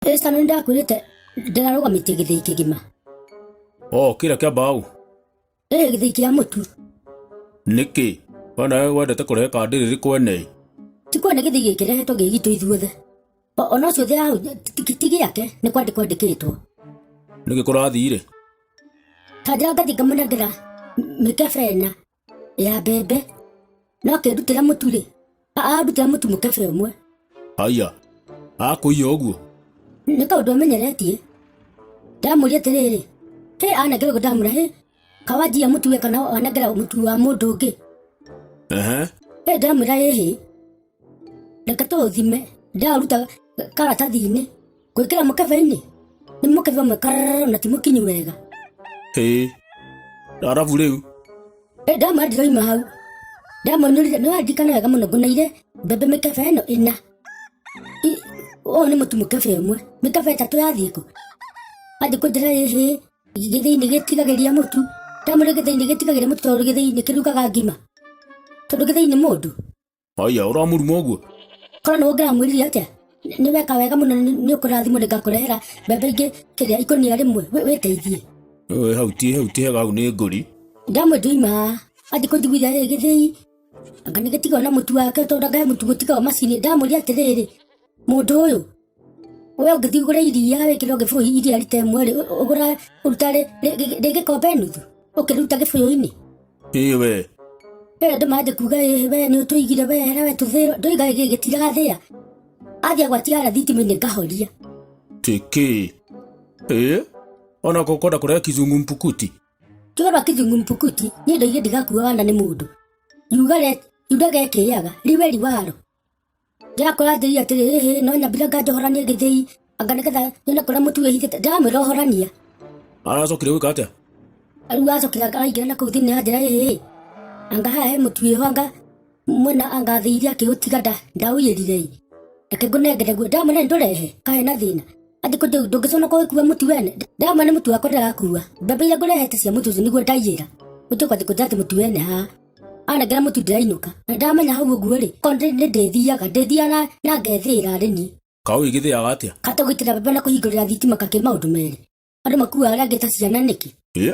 Ĩcano nĩndakwĩrĩte ndĩrarũgamĩtie gĩthĩi kĩgima. O kĩrĩa kĩa mbaũ. Ĩ gĩthĩi kĩa mũtu. Nĩkĩ? We nawe wendete kũrehe kandĩrĩrĩ kwene. Ti kwene gĩthĩi gĩkĩrehetwo gĩ gitũ ithuothe. Ona ũcio ũthĩ hau ti gĩake nĩ kwandĩkwo andĩkĩtwo. Nĩkĩ kũrathire? Ta njĩra ngathiĩ ngamũnengera mĩkebe ĩna ya mbembe no akĩndutĩra mũtu rĩ andutĩra mũtu mũkebe ũmwe. Haiya, akũiya ũguo? Nĩ kaũndũ amenyeretie. Ndamũria atĩrĩrĩ, hĩ anengera ũguo ndamũra hĩ kawanjia mũtu we kana wanengera mũtu wa mũndũ ũngĩ. Ehe. Hĩ ndamwĩra ĩhĩ reke tũũthime ndaũruta karatathi-inĩ gwĩkĩra mũkebe-inĩ nĩ mũkebe ũmwe kararara na ti mũkinyu wega. Hĩ. Arabu rĩu. Ĩ ndamwĩra ndiroima hau ndamũnũrire nĩ wandirikana wega mũno ngũneire mbembe mĩkebe ĩno ĩna. Ũyũ nĩ mũtu mũkebe ũmwe mĩkebe ĩtatũ yathiĩ kũ? Athiĩ kũnjĩra ĩhĩ gĩthĩi-inĩ gĩtigagĩria mũtu ndamwĩra gĩthĩi-inĩ gĩtigagĩria mũtu tondũ gĩthĩi-inĩ kĩrugaga ngima tondũ gĩthĩi nĩ mũndũ. Haiya, ũramũruma ũguo? Korwo nĩwe ũngĩramwĩrire atĩa? Nĩ weka wega mũno nĩ ũkũrathimwo nĩ ngakũrehera mbembe ingĩ kĩrĩa ikũnia rĩmwe wĩteithie. Ĩ, hau ti hau ti hega hau nĩ ngũri. Ndamwe ndoima haha athiĩ kũnjiguithia rĩ gĩthĩi anga nĩ gĩtigwo na mũtu wake tondũ anga he mũtu gũtigagwo macini. Ndamũria atĩrĩrĩ mũndũ ũyũ we ũngĩthiĩ ũgũre iria wĩkĩrwo gĩbũyũ iria rita ĩmwe rĩ ũgũra ũruta rĩ gĩkombe nuthu ũkĩruta gĩbũyũ-inĩ. Ĩ we. Ĩ andũ manjie kuga ĩ we nĩ ũtũigire we hera we tũthĩrwo ndoiga gĩtiragathĩa athiĩ agwatia harĩa thitima-inĩ ngahoria. Tĩkĩ. Ĩ ona ko kwenda kũrehe kizungu mpukuti. Tiga kizungu mpukuti niĩ ndoigire ndigakua wana nĩ mũndũ. Yuga gekĩaga riwe riwaro. Ndĩrakora njĩrire atĩrĩ ĩhĩ no nyambire nganjohoranie gĩthĩi anga nĩgetha nyone kũrĩa mũtu wĩhithĩte ndĩramwĩra ohorania. Aracokire gwĩka atĩa? Rĩu acokire araingĩra na kũu thĩinĩ anjĩra ĩhĩ anga haha he mũtu wĩho anga mwena anga athĩire akĩũtiga ndaũiyĩrire ĩ reke ngũnengere guo ndamwĩra nĩndũrehe kahe na thĩna atĩ kũ ndũngĩconoka ũgĩkua mũtu wene ndamwĩra nĩ mũtu wakwa ndĩrakua mbembe iria ngũrehete cia mũtu ũcio nĩguo ndaiyĩra gũtuĩka atĩ kũnjĩra atĩ mũtu wene haha anengera mũtu ndĩrainũka na ndamenya hau ũguo rĩ korwo nĩ ndĩthiaga ndĩthiaga na ngethĩĩra arĩ niĩ. Kaũĩ gĩthĩaga atĩa? Kata gũitĩra mbembe na kũhingũrĩra thitima kakĩ maũndũ merĩ andũ makuaga arĩa angĩ ta ciana nĩkĩ? Ĩ.